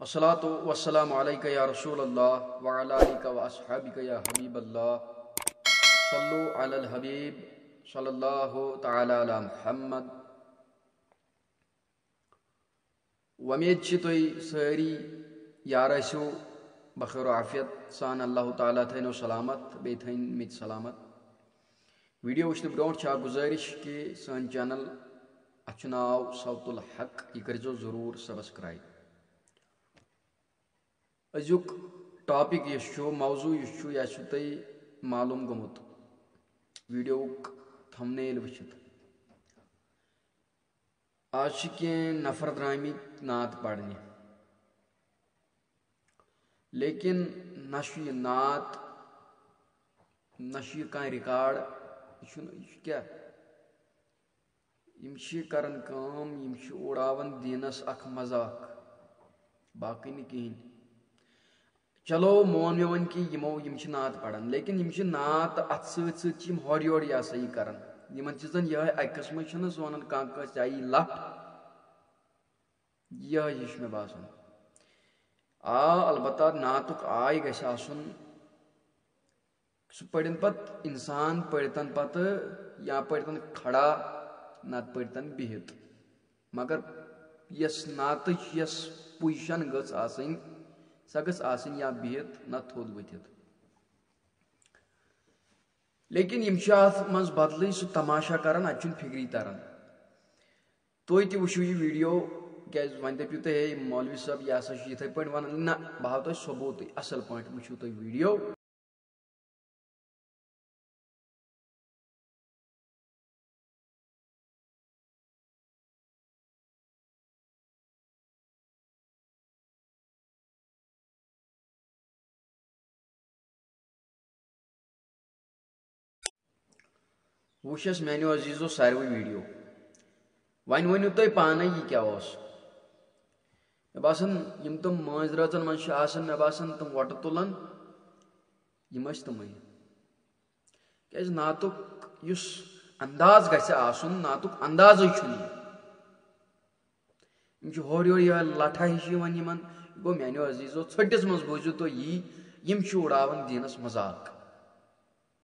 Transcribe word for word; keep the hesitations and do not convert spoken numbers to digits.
الصلاة والسلام عليك يا رسول الله وعلى آلك وأصحابك يا حبيب الله. صلوا على الحبيب صلى الله تعالى على محمد. وۄمید چھِ تُہۍ سٲری یار ٲسِو بخیر و عافیت سان، اللہ تعالیٰ تھٲینو سلامت، بیٚیہِ تھٲیِن مٕتۍ سلامت۔ ویڈیو وٕچھنہٕ برونٛٹھ چھِ اکھ گُزٲرِش کہِ سٲنۍ چینل، اتھ چھُ ناو صوت الحق، یہِ کٔرۍزیو ضروٗر سبسکرائب۔ أزیُک ٹاپک یُس چھُ، موضوع یُس چھُ، یہِ آسِوٕ تۄہہِ معلوم گوٚمُت ویڈیوُک تھمنیل وٕچھِتھ۔ آز چھِ کینٛہہ نفر درٛامٕتۍ نعت پرنہِ، لیکن نہ چھُ یہِ نعت، نہ چھُ یہِ کانٛہہ ریکارڈ۔ یہِ چھُنہٕ، یہِ چھُ کیٛاہ؟ یِم چھِ کران کٲم، یِم چھِ اُڑاوان دیٖنس اکھ مذاق، باقٕے نہٕ کِہیٖنۍ۔ چلو، مون مےٚ وۄنۍ کہِ یِمو، یِم چھِ نعت پران، لیکن یِم چھِ نعت اتھ سۭتۍ سۭتۍ چھِ یِم ہورٕ یورٕ یہِ ہسا یہِ کران۔ یِمن چھِ زن یِہوٚے اکہِ قٕسمٕچ، چھِنہٕ حظ ونان کانٛہہ کٲنٛسہِ آیی لٹھ، یِہوٚے ہِش مےٚ باسان۔ آ، البتہ نعتُک آے گژھِ آسُن، سُہ پٔرِن پتہٕ انسان، پٔرِتن پتہٕ یا پٔرِتن کھڑا، نتہٕ پٔرِتن بِہِتھ۔ مگر یۄس نعتٕچ یۄس پوزیشن گٔژھ آسٕنۍ، سۄ گٔژھ آسٕنۍ یا بِہِتھ نتہٕ تھوٚد ؤتھِتھ۔ لیکن یِم چھِ اتھ منٛز بدلٕے سُہ تماشا کران، اتہِ چھُنہٕ فکری تران۔ تُہۍ تہِ وٕچھِو یہِ ویڈیو، کیازِ وۄنۍ دٔپِو تُہۍ، "ہے، مولوی صٲب، یہِ ہسا چھُ یِتھَے پٲٹھۍ وَنان۔" نہ، بہٕ ہاوٕ تۄہہِ ثبوٗتٕے، اَصٕل پٲٹھۍ وٕچھِو تُہۍ ویڈیو۔ وٕچھ حظ میانیو عزیزو ساروٕے ویڈیو، وۄنۍ ؤنِو تُہۍ پانے یہِ کیٛاہ اوس۔ مےٚ باسان، یِم تِم مٲنٛزِ رٲژن منٛز چھِ آسان، مےٚ باسان، تِم وۄٹہٕ تُلان، یِم ٲسۍ تِمے۔ کیازِ نعتُک یُس انداز گژھِ آسُن، نعتُک اندازٕے چھُنہٕ یہِ۔ یِم چھِ ہورٕ یورٕ یِہوٚے لٹھا ہِش یِوان یِمن۔ گوٚو میانیو عزیزو، ژھٔٹِس منٛز بوٗزِو تُہۍ یی، یِم چھِ اُڑاوان دیٖنس مذاق۔